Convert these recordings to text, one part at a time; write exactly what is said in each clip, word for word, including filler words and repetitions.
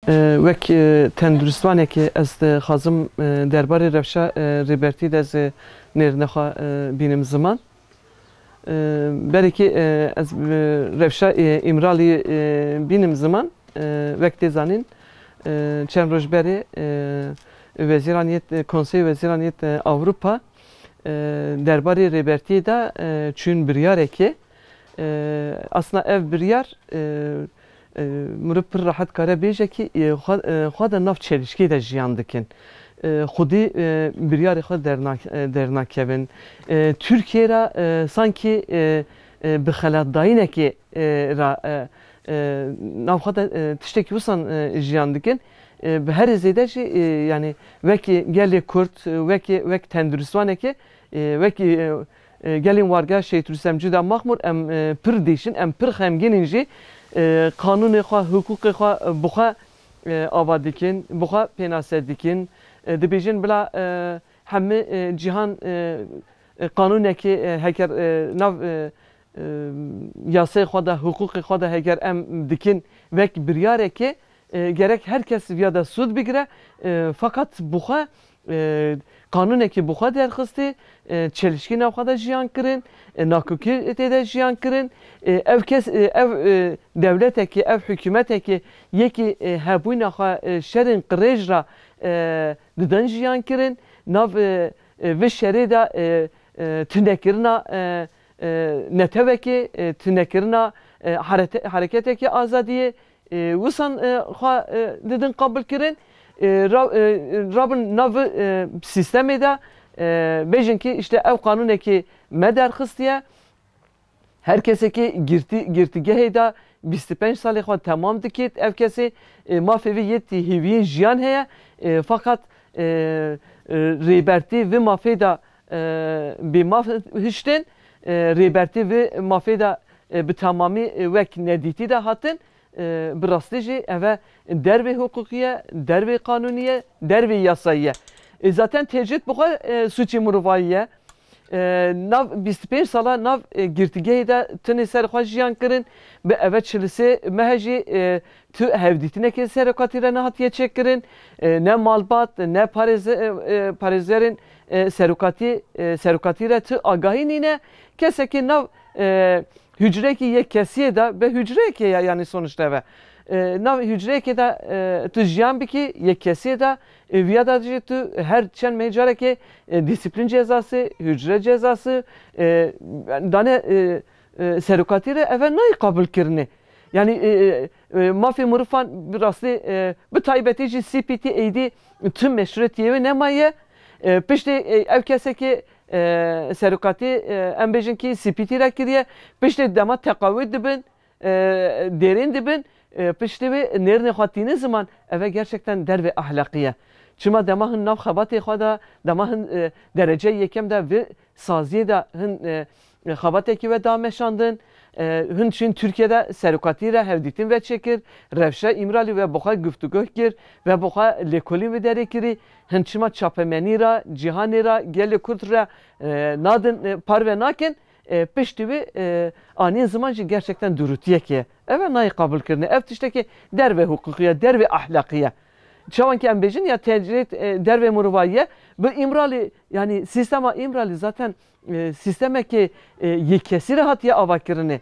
E, wek, e, tenduristvanekê ez dixwazim, e, derbarê rewşa, e, Rêbertî de ez, e, nêrine xwe, e, bînim ziman. E, berekî, e, ez, e, rewşa, e, Îmralî, e, bînim ziman. E, wek tê zanîn, e, çend roj berê, e, wezîran yêt, e, Konseyê Wezîran yêt, e, Ewropa, e, derbarê Rêbertiyê de, e, çûn biryarekê. E, aslında ev biryar, e, e, mirov pir rehet kare bêje ki, e, xwe, e, xwe de nav çelişkê de jiyan dikin. E, xwedî, e, biryarê xwe dernak-, e, dernakevin. E, Tirkiye ra, e, sanki, e, e, bi xelatdayînekê, e, ra, e, e, nav xwe de, e, tiştekî wisan, e, jiyan dikin. E, bi herê zêde jî, e, yani wekî gelê Kurd, e, wekî, wek tenduristvanekê, e, wekî, e, e, gelên wargeha Şehîd Rûstem Cuda Maxmûr em, e, pir dîşin, em pir xemgîn in jî, e, qanûnê xwe, hiqûqê xwe, e, bi xwe, e, ava dikin, bi xwe pênase dikin. E, dibêjin bila, e, hemî, e, cîhan, e, e, qanûnekê, e, heger, e, nav, e, e, yasayê xwe de, hiqûqê xwe de heger em dikin wek biryarekê, e, gerek her kes viya de sûd bigire, e, fakat bi xwe, e, qanûnekî bi xwe derxistî, e, çelişkî nav xwe de jiyan kirin, e, nakokî tê de jiyan kirin. E, ev kes, e, ev, e, dewletekî, ev hikûmetekî yekî, e, hebûna xwe, e, şerên qirêj re, e, didin jiyan kirin. Nav, e, e, vê şerê de, e, e, tunekirina, e, e, netewekê, e, tunekirina, e, harete-, hareketekê azadiyê, e, wisan, e, xwe, e, didin qabilkirin, e, ra-, e, rabin nav, e, sîstemê de, e, bêjin ki işte ev qanûnekî me derxistiye, her kesekî girtî-, girtîgehê de bîst û pênc salê xwe temam dikit, ev kesê, e, mafê vê yê tî hêviyên jiyan heye, e, fakat, e, e, rêbertî vê mafê de, e, bê maf hiştin, e, rêbertî vê mafê de, e, bi temamî, e, wek nedîtî de hatin, e, bi rastî jî eve dervê hiqûqî ye, dervê qanûnî ye, dervê yasayî ye. E, zaten tecrîd bi xwe, e, sûcê mirovayî ye. E, nav bîst û pênc sala nav, e, girtîgehê de tinê ser xwe jiyan kirin, bi eve çil û sê mehe jî, e, tu hevdîtinekê serokatî re nehatiye çêkirin, e, ne malbat, ne parêze-, e, e, parêzerên, e, serokatî, e, serokatî re tu agahî nîne. Kesekî nav, e, hucrekî yekkesiyê de, bi hucreyekê ya, yanî sonuçta ve. E, nav hucreyekê de, e, tu jiyan bikî, yekkesiyê de, e, viya de jî tu her çend meh carekê, e, disiplîn cezası, hucre cezası, e, dane, e, e, serokatî re eve nayê qabilkirinê. Yani, e, e, e, mafê mirifan bi rastî, e, bi taybetî jî C P T êdî tu meşrûetiyê wê nemaye. E, piştê, e, ev kesekê, e, serokatî, e, em bêjin ki C P T re kiriye. Piştê dema teqawîd dibin, e, dêrên dibin, e, piştê wê nêrnê xwe tîne ziman, eve gerçekten dervê ahlaqî ye. Çima dema hin nav xebatê xwe de, dema hin, e, derece yekem de vê saziyê de hin, e, xebatekî we da meşandin, e, hin çin Tirkiye de serokatî re hevdîtin ve çêkir, rewşa Îmralî ve bi xwe guftûgoh kir, ve bi xwe lêkolîn vê derê kirî, hin çima çapemenî re, cîhanê re, gelê Kurd re, e, nadin, e, parve nakin, e, piştî wê, e, anîn ziman jî gerçekten durûtiyekê ye. Ev e nayê qabilkirinê. Ev tiştekê dervê hiqûqî ye, dervê ahlaqî ye. Çawankî em bêjin ya tecrîd, e, dervê mirovayî ye. Bi Îmralî, yanî sîstema Îmralî zaten, e, sîstemekê, e, yê kesî re hatiye avakirinê.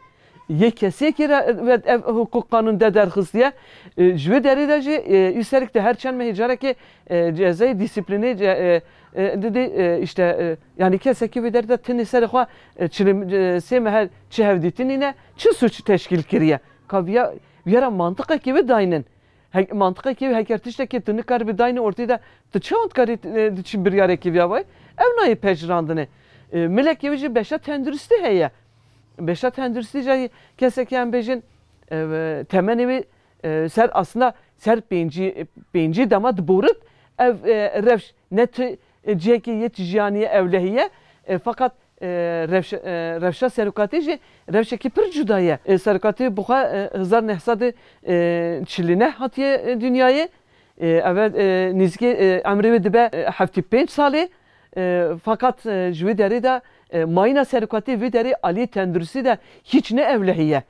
Yê kesiyekî re, e, ve ev hiqûq qanûn de derxistiye. E, ji wê derê de jî, e, üstelik de her çend mehê carekê, e, cezayê disiplînê, ce-, e, e, didê, e, işte, e, yani kesekî vê derê de tinê serê xwe, e, çil û sê mehe çi hevdîtinî ne, çi suç teşkîl kiriye. Ka viya, viya ra mantiqekî wê daynin. He-, mantiqekî wê heger tiştekî tu nikaribî daynin ortê de, tu çawa dikarî, e, tu çi biryarekî viya vay? Ev nayê pejirandinê. E, milekê wê jî beşa tenduristî heye. Beşa tenduristî jî kesekî em bêjin, e, temenê wê, e, ser aslında ser pêncî, pêncî dema diborit ev, e, rewş ne tu, e, cihekî yê tu jiyanî ye ewlehî ye. E, fakat, e, rewş-, e, rewşa serokatî jî rewşekî pir cuda ye. E, serokatî bi xwe, e, hezar neh sed û çil û neh hatiye, e, dinyayê. E, eve, e, nêzîkê, e, emrê wê dibe, e, heftê pênc salê. E, fakat, e, ji wê derê de, e, mayîna serokatî vê derê aliyê tenduristî de hiç ne ewlehî ye.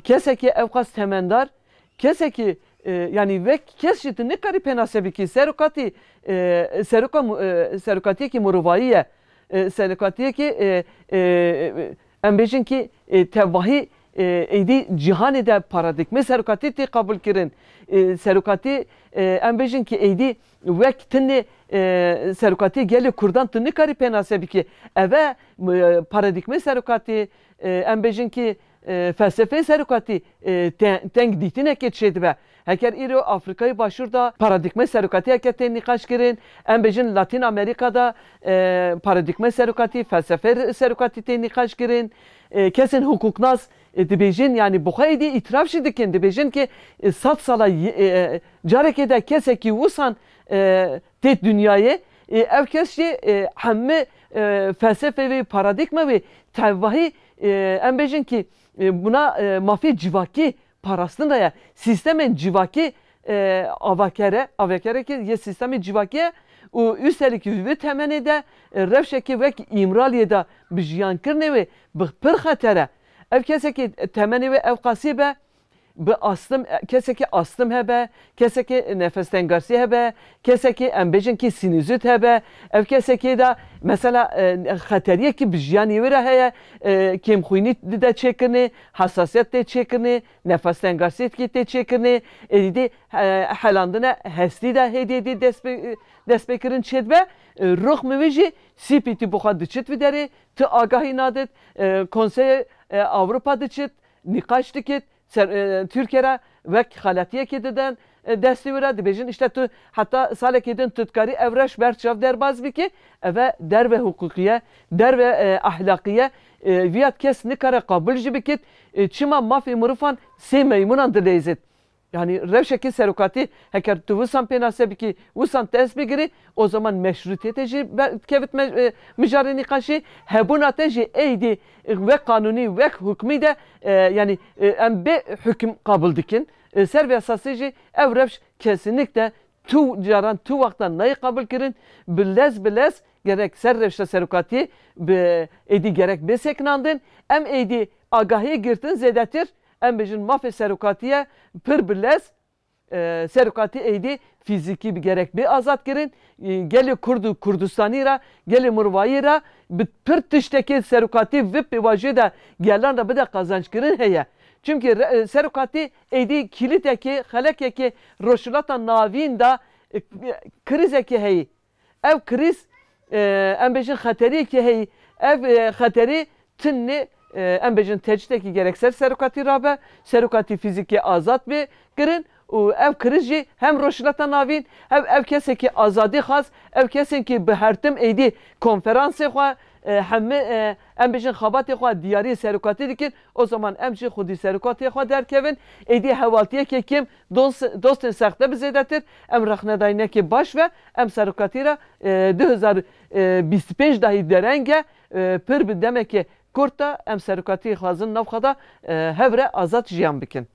Kesekî ewqas temendar, kesekî, E, yanî wek kes jî tu nikarî pênase bikî. Serokatî, e, seroka mu-, e, serokatiyekî mirovayî ye. E, serokatiyekî, e, e, em bêjin ki, e, tevahî, e, êdî cîhanê de paradîgmê serokatî tê qebûl kirin. E, serokatî, e, em bêjin ki êdî wek tinê, e, serokatiyê gelê Kurdan tu nikarî pênase bikî. Ev e, e, paradîgmê serokatî, e, em bêjin ki, e, felsefeyê serokatî, e, te-, teng dîtinekê çêdibe. Heker îro Afrîkayê Başûr de paradîgmê serokatî heke tê nîqaş kirin, em bêjin Latîn Amerîka de, e, paradîgmê serokatî, felsefeyê serokatî tê nîqaş kirin. E, kesên hiqûqnas, e, dibêjin, yanî bi xwe êdî îtiraf jî dikin, dibêjin ki, e, sed sala y-, e, e, carekê de kesekî wisan, e, têt dinyayê, e, ev kes jî, e, hemî, e, felsefe wê, paradîgma wê, tevahî, e, em bêjin ki, e, buna, e, mafê civakî parastin re ye. Sîstemên civakî, e, avakere, avakereke yê sîstemê civakî ye û üstelik wî temenê de, e, rewşekê wek Îmraliyê de bi jiyankirinê wê bi pir xeter e. Ev kesekî temenê wê ew qasî be, bi astim, kesekî astim hebe, kesekî nefestengarsî hebe, kesekî em bêjin ki sinüzit hebe, ev kesekî de mesela, e, xeteriyekî bi jiyanê wê re heye, e, kêmxwînî dide çêkirinê, hesasiyet tê çêkirinê, nefestengarsiyekî tê çêkirinê, êdî, e, helandine hestî de hêdî hêdî dest pê, dest pê kirin çêdibe, e, rixmê wê jî sîpîtî bi xwe diçit vî derê, ti agahî nadit, e, Konseyê, e, Ewropa diçit, nîqaş dikit, ser, e, Tirkiye re wek xeletiyekê didin, e, destê wî re, dibêjin, işte tu heta salekê din tu dikarî ev rewş ber çav derbaz bikî, ev e derve hiqûqî ye, derve, e, ahlaqî ye, e, viya kes nikare qabûl jî bikit, e, çima mafê mirovan sê meymunan dileyzit. Yanî rewşekî serokatî heker tu wisan pênase bikî, wisan dest bigirî, o zaman meşrûtiyetê jî be-, kevit me-, e, mijarê nîqaşê, hebûna te jî êdî wek qanûnî, wek hukmî de, e, yanî, e, em bê hukm qabûl dikin. E, ser vê esasê jî ev rewş kesinlikle tu caran, tu wextan nayê qabûl kirin. Bi lez bi lez gerek ser rewşa serokatiyê bi êdî gerek bê sekinandin. Em êdî agahiyê girtin zêdetir, em bêjin mafê serokatî ye, pir bi lez, e, serokatî êdî fîzîkî bi gerek bê azad kirin. E, gelê Kurd û Kurdistanî re, gelê mirovayî re bi pir tiştekê serokatî vê pêvajoyê de gelan re bide qazanc kirin heye. Çimkî re-, e, serokatî êdî kîlitekê, xelekekê Rojhilata Navîn de, e, krîzekê heyî. Ev krîz, e, em bêjin xeteriyekî heyî. Ev, e, xeterî tinê, e, em bêjin tecrîdekî gerek ser serokatî rabe, serokatî fîzîkî azad bê kirin û ev krîz jî hem Rojhilata Navîn, hem ev kesekî azadî xwaz, ev kesên ki bi hertim êdî konferansê xwe, e, hemî, e, em bêjin xebatê xwe diyariyê serokatî dikin, o zaman em jî xwedî serokatiyê xwe derkevin. Êdî hewaltiyekê kêm, dos-, dostên sexte bi zêdetir, em rexnedayînekê baş ve, em serokatî re, e, du hezar bîst û pênc dahî dereng e, e, pir bi demekê kurt de em serokatiyê xwazin nav xwe de, e, hev re azad jiyan bikin.